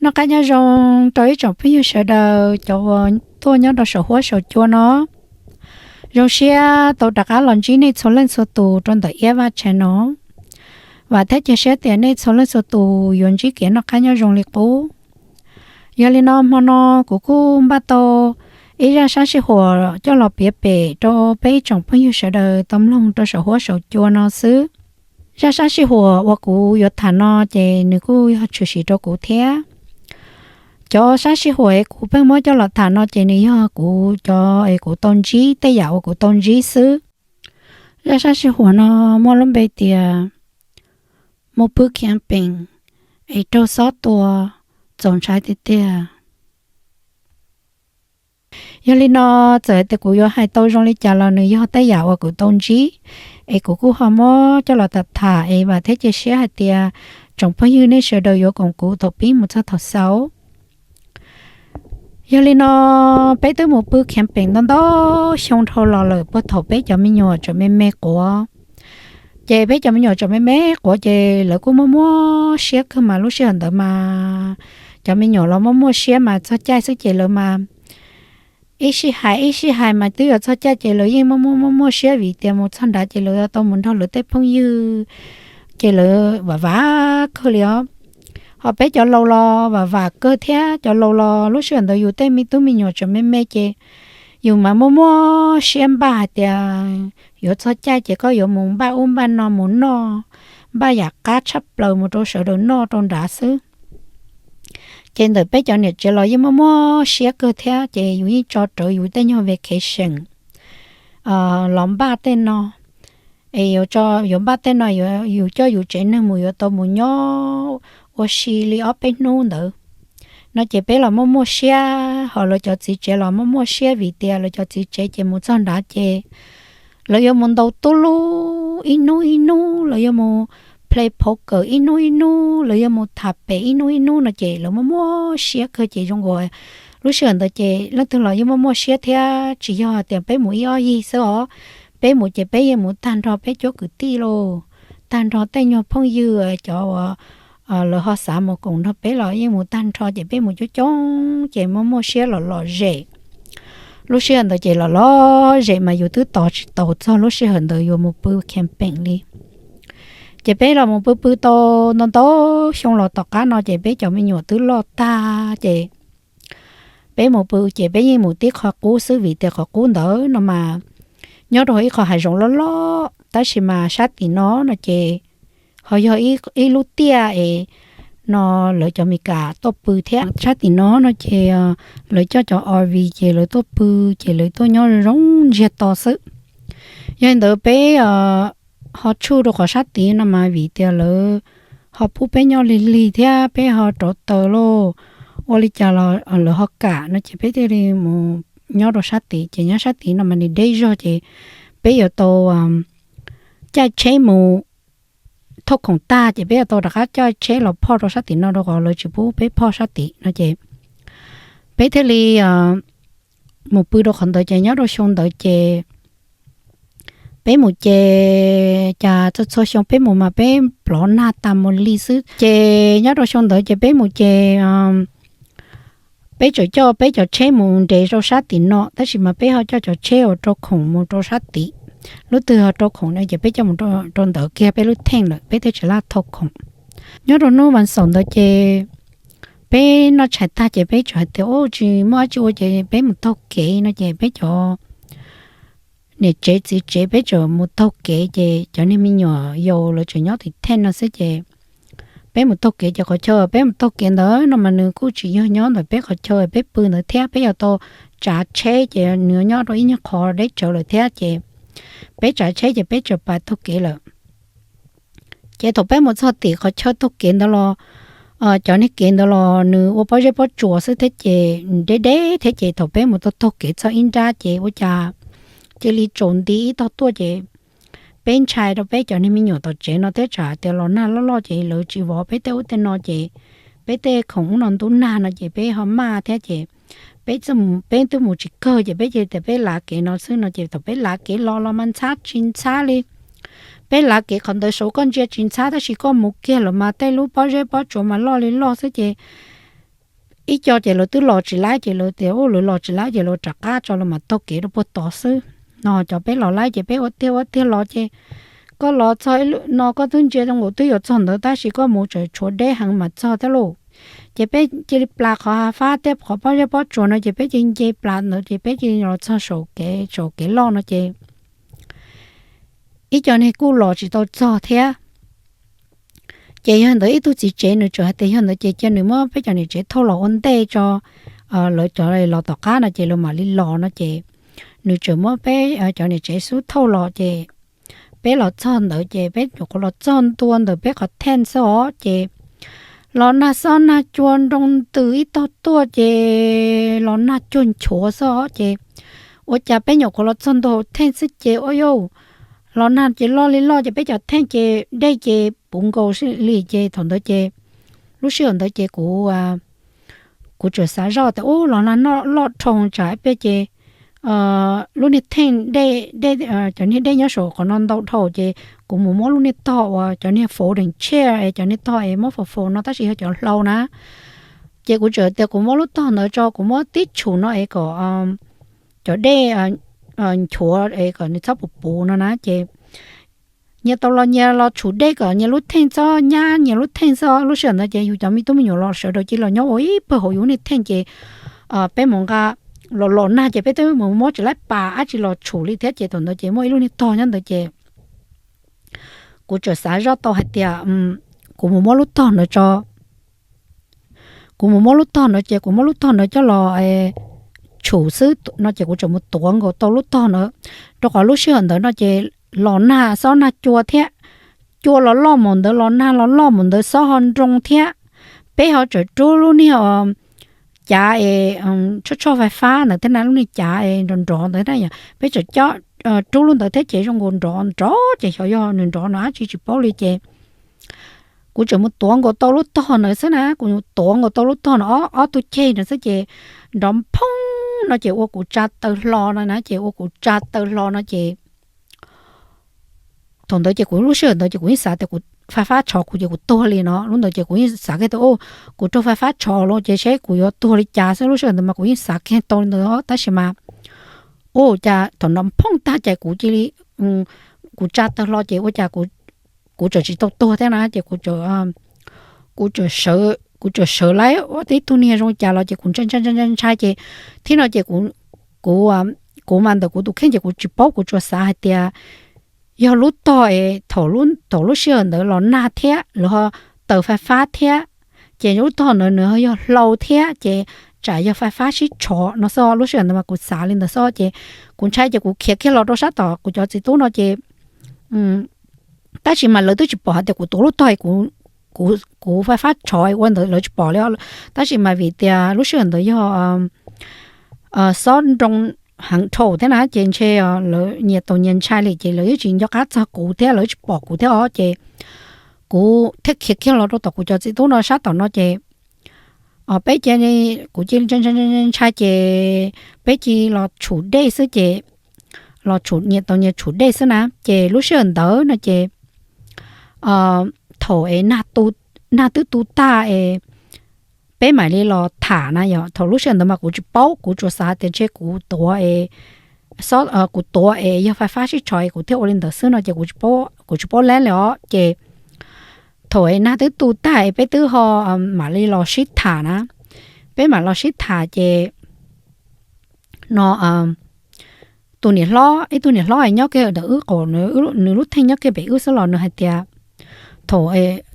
Noj qab nyob zoo rau ib tsoom phooj ywg sawv daws cov uas tuaj nyob rau saum huab saum cua no. Zoo siab tau rov qab los ntsib nej txhua leej txhua tus rau ntawm Iab Vaj Channel no. Vam thiab cia siab tias nej txhua leej txhua tus yuav ntsib kev noj qab nyob zoo li qub. Yog li no hmo no kuv kuj npaj tau ib zaj sab sij huam coj los piav pem rau peb ib tsoom phooj ywg sawv daws tau mloog rau saum huab saum cua no xwb. Zaj sab sij huam uas kuv yuav tham no ces nws kuj yog tshwm sim rau kuv thiab. Cov sab sij huam es kuv pheej muab coj los tham no ces nws yog kuv cov es kuv tau ntsib tej yam uas kuv tau ntsib xwb. Zaj sab sij huam no muaj lub npe tias mus pw camping es raug xob tua, txaus ntshai tiag tiag. Yog li no, txawm hais tias kuv yuav hais tau zoo li cas los nws yog tej yam uas kuv tau ntsib, es kuv kuj ho muab coj los tham tham es vam thiab cia siab hais tias tsoom phooj ywg nej sawv daws yuav koom kuv thaum pib mus txog thaum xaus. Yog li no, peb twb mus pw camping ntau ntau xyoo dhau los lawm puag thaum peb cov me nyuam tseem me me quav. Ces peb cov me nyuam tseem me me quav ces lawv kuj muaj muaj siab kawg mas lub sij hawm ntawd mas cov me nyuam los muaj muaj siab mas txog caij xwb ces lawv mas ib sij hais ib sij hais mas twb yuav txog caij ces lawv yeej muaj muaj muaj muaj siab vim tias mus txog nrad ces lawv tau mus nrog lawv tej phooj ywg ces lawv vam vam kawg li os. Ho peb cov laus los vam vam kawg thiab, cov laus los lub sij hawm ntawd yus tej me tub me nyuam tseem me me ces yus mas muaj muaj siab npaj hais tias yuav txog caij ces koj yuav mus npaj ub npaj no mus noj, npaj yam qab tshaj plaws mus rau sawv daws noj rau nrad xwb. Ces ntawm peb cov niam tsev los yeej muaj muaj siab kawg thiab ces yus yeej tso rawv yus tej nyuag vacation los npaj tej no. Es yuav npaj tej no, yus coj yus tsev neeg mus yuav tau mus nyob ua si li ob peb hnub ntawd no ces peb los muaj muaj siab, ho lawv cov txiv tsev los muaj muaj siab vim tias lawv cov txiv tsev ces mus txog nrad ces lawv yuav mus ntaus tub lub ib hnub ib hnub, lawv yuav mus play poker ib hnub ib hnub, lawv yuav mus tham pem ib hnub ib hnub no ces lawv muaj muaj siab kawg ces zoo nkaus lub sij hawm ntawd ces leej twg los yeej muaj muaj siab thiab. Tsis yog tias peb mus ib ob yig xwb os, peb mus ces peb yeej mus tag nrho peb cuab kwv tij lauj, tag nrho tej nyuag phooj ywg cov uas lawv ho xav mus koom nrog peb los yeej mus tag nrho ces peb mus coob coob ces muaj muaj siab los lom zem. Lub sij hawm ntawd ces los lom zem mas yus twb tos tsis taus txog lub sij hawm ntawd yuav mus pw camping li. Ces peb los mus pw pw tau ntau ntau xyoo los tom qab no ces peb cov me nyuam twb loj tag ces peb mus pw ces peb yeej mus tib qhov qub xwb vim tias qhov qub ntawd no mas nyob rau ib qho hav zoov loj loj tab sis mas sab tim no no ces ho yog ib lub tiaj es no lawv cov Mes Kas tuaj pw thiab. Sab tim no no ces lawv coj cov R V ces lawv tuaj pw ces lawv tuaj nyob zoo ntsiag to xwb. Yog li ntawd peb ho tshuj rau qhov sab tid no mas vim tias lawv ho pub peb nyob lig lig thiab peb ho rauv taws lauj, ua li cas los lawv ho kam no ces peb thiaj li mus nyob rau sab tid. Ces nyob sab tid no mas nws deb zog ces peb yuav tau caij tsheb mus, thauj khoom tag ces peb yuav tau rov qab caij tsheb los phoj rau sab tim no rau qhov lawv tsis pub peb phoj sab tim no ces peb thiaj li mus pw rau qhov ntawd ces nyob rau xyoo ntawd ces peb mus ces cas txhua txhua xyoo peb mus mas peb plov nag tas mus li xwb. Ces nyob rau xyoo ntawd ces peb mus ces peb tseem coj peb cov tsheb mus nres rau sab tim no tab sis mas peb ho coj cov tsheb uas rau khoom mus rau sab tid. Lub twg ho rau khoom no ces peb coj mus rau ntawd kiag peb lub theej lawm peb thiaj tsis laj thauj khoom. Nyob rau hnub vas xaum ntawd ces peb noj tshais tag ces peb tseem hais tias ub tsis muaj dab tsi ua ces peb mus taug kev no ces peb cov niam tsev txiv tsev peb tseem mus taug kev ces cov niag me nyuam yaus lawv tseem nyob tim theej no xwb ces peb mus taug kev ces qhov chaw peb mus taug kev ntawd no mas nws kuj tsis yog nyob ntawm peb qhov chaw peb pw ntawd thiab, peb yuav tau tsav tsheb ces nws nyob rau ib nyuag qhov deb tsawv lawm thiab ces peb tsav tsheb ces peb tseem pais taug kev lawm. Ces thaum peb mus txog tim qhov chaw taug kev ntawd los cov niag kev ntawd los nws ua pob zeb pob tsuas xwb thiab ces deb deb thiab ces thaum peb mus taug taug kev txog ib nrab ces ua cas cia li tsaus nti ib tog tuaj ces peb ntshai rau peb cov niag me nyuam tom tsev no thiab tsam tias los nag loj loj ces lawv tsis vov peb tej ub tej no ces peb tej khoom ub no ntub nag no ces peb ho maj thiab ces peb twb mus tsis kawg ces peb cia li tias peb lav kev no xwb no ces thaum peb lav kev los los mas ntxhab tsis ntxhab li. Peb lav kev qhov ntawd saud koj ntsia tsis ntxhab tab sis koj mus kiag lawm mas tej lub pob zeb pob tsuas mas loj li loj xwb ces ib co ces lawv twb los tsis laib ces lawv tias, u, lawv los tsis laib ces lawv rov qab tso lawv mam taug kev rau puag tod xwb no. Cov peb los laib ces peb ua tiag ua tiag los ces koj los txog ib lub no koj twb ntsia zoo nkaus twb yuav txog ntawd tab sis koj mus tseem tshuav deb heev mas txog thiab lauj. Ces peb cia li plas qhov hav fab thiab qhov pob zeb pob tsuas no ces peb cia li nce plas ntawd ces peb cia li los txog saum kev, saum kev loj no ces ib co niag kuj los tsis tau txog thiab. Ces yog ntawd ib tug txiv tsev nws txawm hais tias yog ntawd ces cia nws muab peb cov niam tsev thauj los ua ntej tso, lawv cov los tom qab no ces lawv mam li los no ces nws txawm muab peb cov niam tsev xub thauj los ces peb los txog ntawd ces peb nyuam qhuav los txog ntua ntawm peb qhov theej xwb os ces los nag xob nag cua nroo ntws ib tog tuaj ces los nag cuag nchuav xwb os ces ua cas peb nyuam qhuav los txog ntua hauv theej xwb ces ua yauj, los nag ces loj li loj ces peb cov theej ces dej ces puv nkaus li ces thaum ntawd ces lub sij hawm ntawd ces kuv kuv txawm xav zoj tias ub los nag loj dhau tsam ib pliag ces lub niag theej dej, cov niag dej nyob saum qhov no ntau dhau ces kuv mus muab lub niag tog uas cov niag folding chair es cov niag tog es muab faus faus no tab sis yog cov hlau na. Ces kuv txawm tias kuv muab lub tog ntawd tso kuv muab tib tshum no es kom cov dej nchuav es kom nws txhob puv puv no na ces nyias tau los nyias los tshum dej kom nyias lub theej txhob nyab nyias lub theej xwb. Lub sij hawm ntawd ces yus cov me tub me nyuam los sawv daws cia li los nyob ua ib pawg hauv yus niag theej ces peb mus nqa los los nag ces peb twb mus muab tsis laib pas dab tsi los tshum li thiab ces thaum ntawd ces muaj ib lub niag tog nyob ntawd ces kuv txawm xav zoj tau hais tias kuv mus muab lub tog ntawd tso. Kuv mus muab lub tog ntawd ces kuv muab lub tog ntawd coj los tshum xwb no ces kuv txawm mus tuav nkaus tau lub tog ntawd, rau qhov lub sij hawm ntawd no ces los nag xob nag cua thiab, cua los loj mus ntawd los nag los loj mus ntawd xob ho nroo thiab. Peb ho txawm rub lub niag cav es tshoj tshoj fais fab ntawd thiab na, lub niag cav es nrov nrov ntawd na, peb txawm cob rub lub ntawd thiab ces zoo nkaus nrov nrov ces xyov yog nws nrov no dab tsi tsis paub li ces kuv txawm mus tuav nkaus tau lub tog ntawd xwb na, kuv tuav nkaus tau lub tog no ob tug ceg ntawd xwb ces nrov nphoob no ces ua kuv tsa taw hlo no na, ces ua kuv tsa taw hlo no ces thaum ntawd ces kuv lub sij hawm ntawd ces kuv yeej xav tias kuv fais fab tshov kuv ces kuv tuag li no. Lub ntawd ces kuv yeej xav kiag tias kuv raug fais fab tshov los ces seb kuv yuav tuag li cas xwb. Lub sij hawm ntawd mas kuv yeej xav kiag tau li ntawd tab sis mas ua cas thaum nrov nphoob tag ces kuv cia li, kuv tsa taw hlo ces ua cas kuv txawm tsis tau tuag thiab na ces kuv kuv txawm sawv laib ua tib tug niag zoo cas los ces kuv ntshai ntshai ntshai ntshai ces thib no ces kuv, kuv mas ntawm kuv tus kheej ces kuv tsis paub, kuv tsuas xav hais tias yog lub tog es thaum lub sij hawm ntawd los nag thiab lawv ho taws fais fab thiab ces lub tog ntawd nws ho yog hlau thiab ces tsam yog fais fab sib tshov no xwb. Lub sij hawm ntawd mas kuv xav li ntawd xwb ces kuv ntshai ces kuv khiav kiag los rau sab tom kuv cov txiv tub no ces tab sis mas lawv twb tsis pom hais tias kuv tuav lub tog, kuv fais fab tshov ua ntawd lawv tsis pom li. Tab sis mas vim tias lub sij hawm ntawd yog xob nroo heev dhau thiab na ces ntshe lawv nyias tau nyias ntshai li ces lawv yeej tsis nco qab txog kuv thiab lawv tsis pom kuv thiab os ces kuv thiaj khiav kiag los rau tom kuv cov txiv tub no sab tom no ces peb cia, kuv cia li ntshai ces peb cia li los tshum dej xwb ces los tshum nyias tau nyias tshum dej xwb na ces lub sij hawm ntawd no ces thaum es nag twb tu tag es peb mam li los tham na yom. Thaum lub sij hawm ntawd mas kuv tsis paub, kuv tsuas xav tias ntshe kuv tuav es kuv tuav es yog fais fab sib tshov es kuv thiaj ua li ntawd xwb no ces kuv tsis paub lab li os ces thaum es nag twb tu tag es peb twb ho mam li los sib tham na, peb mam los sib tham ces no tus niam hlob, ib tug niam hlob nyob kiag ntawm wb qaum, nws lub theej nyob kiag pem wb xwb los nws hais tias thaum,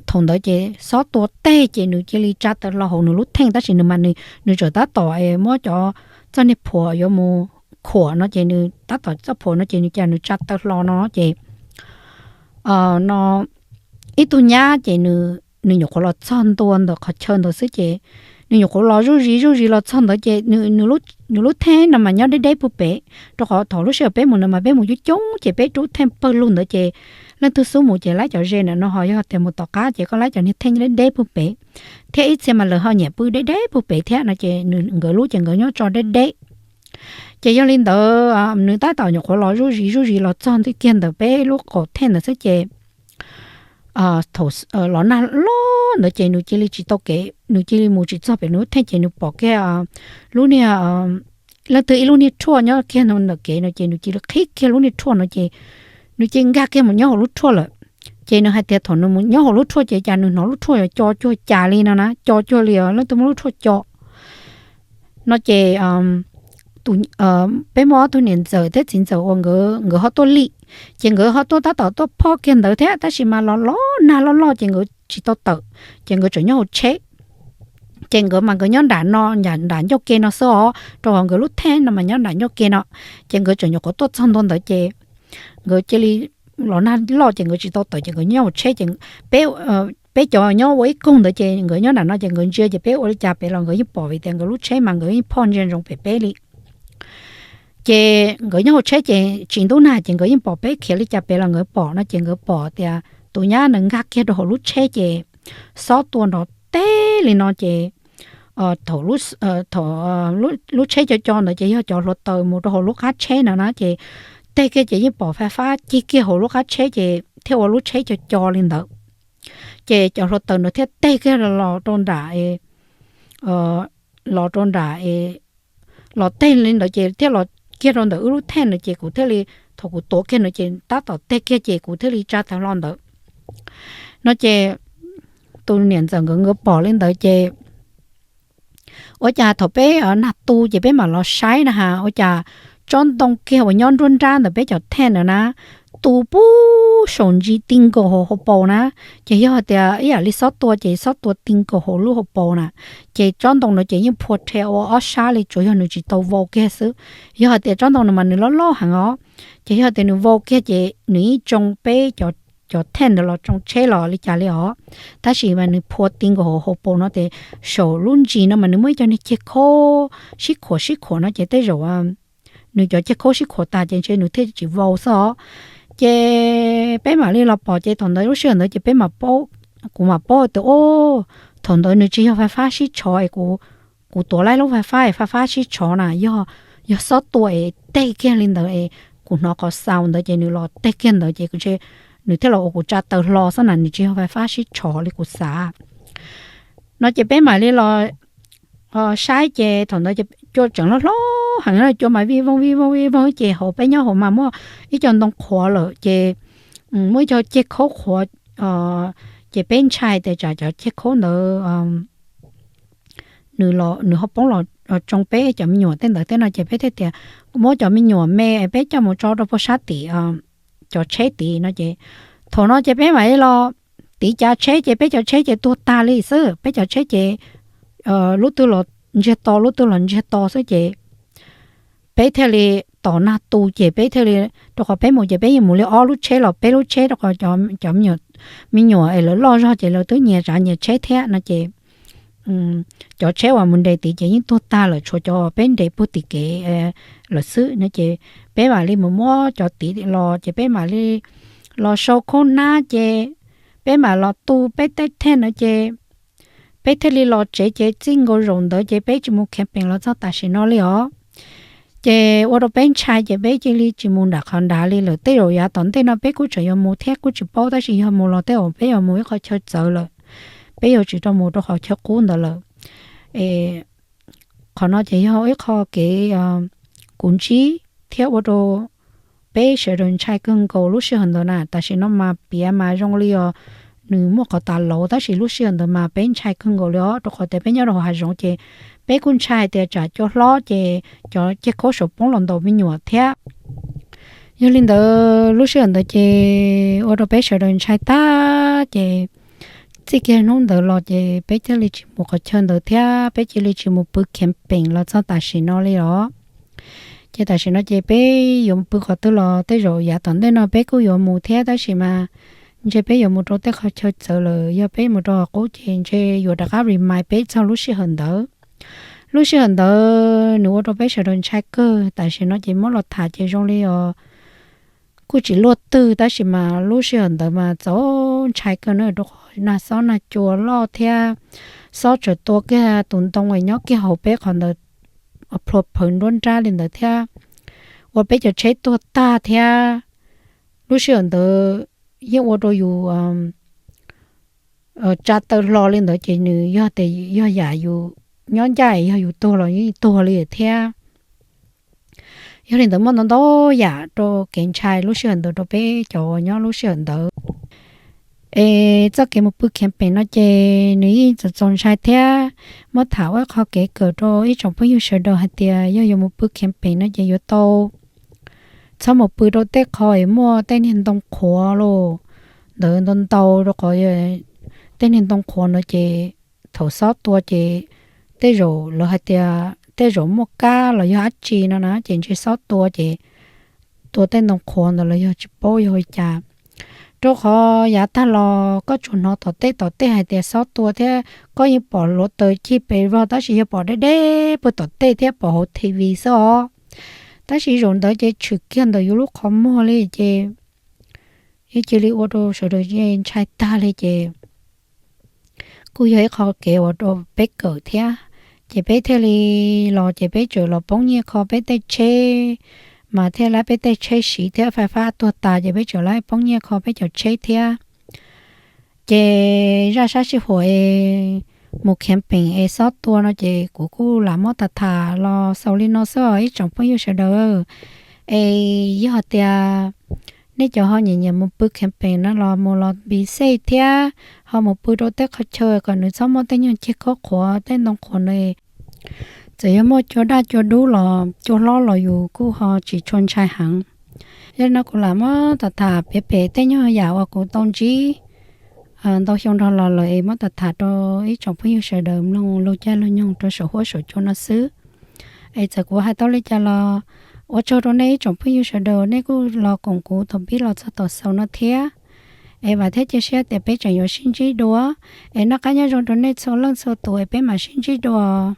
thaum ntawd ces xob tua teg ces nws cia li tsa taw hlo hauv nws lub theej tab sis nws mas nws tseem tab tom muab cov txoj niag phuam yuav mus khuam no ces nws tab tom txoj phuam no ces nws cas nws tsa taw hlo no ces no ib tug nyab ces nws nyuam qhuav los txog ntua ntawm qhov chaw ntawd xwb ces nws nyuam qhuav los zuj zus zuj zus los txog ntawd ces nws lub theej no mas nyob deb deb puag pem, rau qhov thaum lub sij hawm peb mus ntawd mas peb mus coob coob ces peb rub theej pawg lug ntawd ces leej twg xub mus ces laib cov ze ntawm no ho yog tias mus tom qab ces koj laib cov niag theej deb deb puag pem, thiab ib txhia mas lawv ho nyiam pw deb deb puag pem thiab no ces nkawd lub ces nkawd nyob tso deb deb. Ces yog li ntawd nws tab tom nyuam qhuav los zuj zus zuj zus los txog kiag ntawm peb lub qaum theej ntawd xwb ces thaum los nag loj ntawd ces nws cia li tsis tau kev, nws cia li mus tsis txog pem nws lub theej ces nws pom kiag lub niag, leej twg ib lub niag rhuaj nyob kiag ntawm kev no ces nws cia li qhib kiag lub niag rhuaj no ces nws cia li nkag kiag mus nyob hauv lub rhuaj lawm. Ces nws hais tias thaum nws mus nyob hauv lub rhuaj ces cas nws hnov lub rhuaj yuav co cuag cas li no na, co cuag li leej twg muab lub rhuaj co no ces peb muaj ob tug niam ntxawm thiab txiv ntxawm uas nkawd ho tuaj li, ces nkawd ho tuaj tab tom tuaj phoj kiag ntawd thiab, tab sis mas los los nag loj loj ces nkawd tsis tau tawm, ces nkawd tseem nyob hauv tsheb. Ces nkawd mas nkawd nyob nram no, nram ncauj ke no xwb os, rau qhov nkawd lub theej no mas nyob nram ncauj ke no, ces nkawd tseem nyuam qhuav tuaj txog ntua ntawd ces nkawd cia li los nag loj ces nkawd tsis tau tawm ces nkawd nyob hauv tsheb ces peb, peb cov nyob ua ib koog ntawd ces nkawd nyob nram no ces nkawd ntsia ces peb ua li cas pem los nkawd yeej pom vim tias nkawd lub tsheb mas nkawd yeej phoj ntsia ntsoov pem peb li. Ces nkawd nyob hauv tsheb ces tsis ntub nag ces nkawd yeej pom peb khiav li cas pem los nkawd pom no ces nkawd pom tias tus nyab nws nkag kiag rau hauv lub tsheb ces xob tua nrov teg li no ces thaum lub tsheb co co ntawd ces yog cov hluav taws mus rau hauv lub qab tsheb no na ces teg kiag ces yeej pom fais fab cig kiag hauv lub qab tsheb ces thiaj ua lub tsheb co co li ntawd. Ces cov hluav taws ntawd thiaj teg kiag los rau nram, los rau nram, los teg li ntawd ces thiaj los kiag rau ntawm wb lub theej ntawd ces kuv thiaj li, thaum kuv tuav kiag ntawd ces tab tom teg kiag ces kuv thiaj li tsa tawm hlo ntawd no ces tus niam ntxawm nkawd nkawd pom li ntawd ces ua cas thaum peb nag tu ces peb mam los saib na has ua cas tsob ntoo kiag uas nyob nruab nrab ntawm peb cov theej ntawd na tu pub saum ntsis ti nkaus hauv hauv paus na. Ces yog hais tias ib yam li xob tua ces xob tua ti nkaus hauv lub hauv paus na, ces tsob ntoo no ces yeej phua rhe ua ob sab li tsuas yog nws tsis tau vau kiag xwb. Yog hais tias tsob ntoo no mas nws loj loj heev os, ces yog tias nws vau kiag ces nws yeej tsoo peb cov theej ntawd los tsoo tsheb los li cas li os. Tab sis mas nws phua ti nkaus hauv hauv paus no ces saum lub ntsis no mas nws muaj ib co niag ceg khaub sib khuam sib khuam no ces tej zaum nws cov ceg khaub sib khuam tas ces ntshe nws thiaj tsis vau xwb os. Ces peb mam li los pom ces thaum ntawd lub sij hawm ntawd ces peb mam paub, kuv mam paub tias o, thaum ntawd nws tsis yog fais fab sib tshov es kuv, kuv tuav lub fais fab es fais fab sib tshov na, yog, yog xob tua es teg kiag li ntawd es kuv hnov qhov xaus ntawd ces nws los teg kiag ntawd ces nws thiaj los ua kuv tsa taw hlo xwb na, nws tsis yog fais fab sib tshov li kuv xav no ces peb mam li los saib ces thaum ntawd ces cua tseem loj hlob heev, cua mas vij voog vij voog vij voog ces hauv peb nyob hauv mas muaj ib co ntoo qhuav lawm ces muaj ib co ceg khaub qhuav, ces peb ntshai tias tsam cov ceg khaub ntawd nws ho poob los tsoo peb cov me nyuam tej ntawd thiab no ces peb thiaj tias muab cov me nyuam me peb coj mus tso rau puag sab tim cov tsheb tid no ces thaum no ces peb mam li los tiv cav tsheb ces peb cov tsheb ces tuag tag li xwb, peb cov tsheb ces lub twg los ntsiag to lub twg los ntsiag to xwb ces peb thiaj li, tom nag tu ces peb thiaj li, rau qhov peb mus ces peb yeej mus li ob lub tsheb los peb lub tsheb rau qhov cov me nyuam es lawv loj zog ces lawv twb nyias tsav nyias tsheb thiab no ces cov tsheb uas mus nres tid ces yeej tuag tag lawm, tshuav cov peb nres puag tim kev lawm xwb no ces peb mam li mus muab cov tid los ces peb mam li los sau khaub hnab ces peb mam los tu peb tej theej no ces peb thiaj li los tsev ces txij nkaus zaum ntawd ces peb tsis mus camping los txog tam sim no li os. Ces ua rau peb ntshai ces peb cia li tsis mus nram qhov nrad li lawm. Tej zaum yav tom ntej no peb kuj tseem yuav mus thiab kuj tsis paub, tab sis yog mus los tej zaum peb yuav mus ib qhov chaw txawv lawm, peb yuav tsis tau mus rau qhov chaw qub ntawd lawm. Qhov no ces yog ib qho kev kuv ntsib thiab ua rau peb sawv daws ntshai kawg nkaus lub sij hawm ntawd na. Tam sim no mas piav mas zoo li os nws muaj qhov tas lauv, tab sis lub sij hawm ntawd mas peb ntshai kawg nkaus li os, rau qhov tias peb nyob rau hauv hav zoov ces peb kuj ntshai hais tias tsam cua hlob ces cov ceg khaub saum poob los ntaus me nyuam thiab. Yog li ntawd lub sij hawm ntawd ces ua rau peb sawv daws ntshai tag ces txij kiag hnub ntawd los ces peb thiaj li tsis mus qhov chaw ntawd thiab peb cia li tsis mus pw camping los txog tam sim no li os. Ces tam sim no ces peb yuav pw qhov twg los tej zaum yav tom ntej no peb kuj yuav mus thiab, tab sis mas ntshe peb yuav mus rau tej qhov chaw txawv lawm. Yog peb mus rau qhov qub ces ntshe yuav rov qab remind peb txog lub sij hawm ntawd. Lub sij hawm ntawd nws ua rau peb sawv daws ntshai kawg. Tam sim no ces muab los tham ces zoo li os kuj tsis luaj twg, tab sis mas lub sij hawm ntawd mas txaus ntshai kawg na, rau qhov nag xob nag cua loj thiab xob tseem tua kiag tus ntoo es nyob kiag hauv peb qhov ntawd plhuav phawv nruab nrab li ntawd thiab ua peb cov tsheb tuag tag thiab. Lub sij hawm ntawd yeej ua rau yus tsa taw hlo li ntawd ces nws yog tias yog yam yus nyob ncaj yog yus tuag los yeej tuag li thiab. Yog li ntawd muaj ntau ntau yam rau kev ntshai lub sij hawm ntawd rau peb cov uas nyob lub sij hawm ntawd. Es txoj kev mus pw camping no ces nws yeej txaus txaus ntshai thiab. Muab tham ua qho kev kawm rau ib tsoom phooj ywg sawv daws hais tias yog yuav mus pw camping no ces yuav tau txhob mus pw rau tej qho es muaj tej niag ntoo qhuav los ntawd ntau ntau, rau qhov tej niag ntoo qhuav no ces thaum xob tua ces tej zaum lawv hais tias tej zaum muaj kab los yog dab tsi no na ces ntshe xob tua ces tua tej ntoo qhuav ntawd los yog tsis paub yog ua cas. Rau qhov yav tag los koj tsuas hnov tom tej tom tej hais tias xob tua thiab koj yeej pom hluav taws cig pes vog tab sis yog pom deb deb puag tom tej thiab pom hauv T V xwb os. Tab sis zaum ntawd ces tshwm kiag ntawm yus lub qhov muag li ces yeej cia li ua rau sawv daws ntshai tag li ces kuj yog ib qho kev uas rau peb kawm thiab. Ces peb thiaj li los ces peb txawm los poob nyiaj kho peb tej tsheb, mas thiaj lab peb tej tsheb siv thiab fais fab tuag tas ces peb txawm lab poob nyiaj kho peb cov tsheb thiab. Ces zaj sab sij huam es mus camping es xob tua no ces kuv kuj lam muab tham tham los xaus li no xwb os ib tsoom phooj ywg sawv daws. Es yog tias nej cov ho nyiam nyiam mus pw camping no los mus los npis xej thiab ho mus pw rau tej qhov chaw kom nws txhob muaj tej nyuag ceg khob qhuav tej ntoo qhuav no, txawm yog muaj cua daj cua dub los cua hlob los yus kuj ho tsis tshua ntshai heev. Yog li no kuv lam muab tham tham piav pem tej nyuag yam uas kuv tau ntsib ntau xyoo nrog los lawm es muab tham tham rau ib tsoom phooj ywg sawv daws mloog lug caij lug nyoog rau saum huab saum cua no xwb. Es txawm kuv hais tau li cas los ua tsaug rau nej ib tsoom phooj ywg sawv daws nej kuj los koom kuv thaum pib los txog tom xaus no thiab. Es vam thiab cia siab tias peb tseem yuav sib ntsib dua. Es noj qab nyob zoo rau nej txhua leej txhua tus es peb mam sib ntsib dua.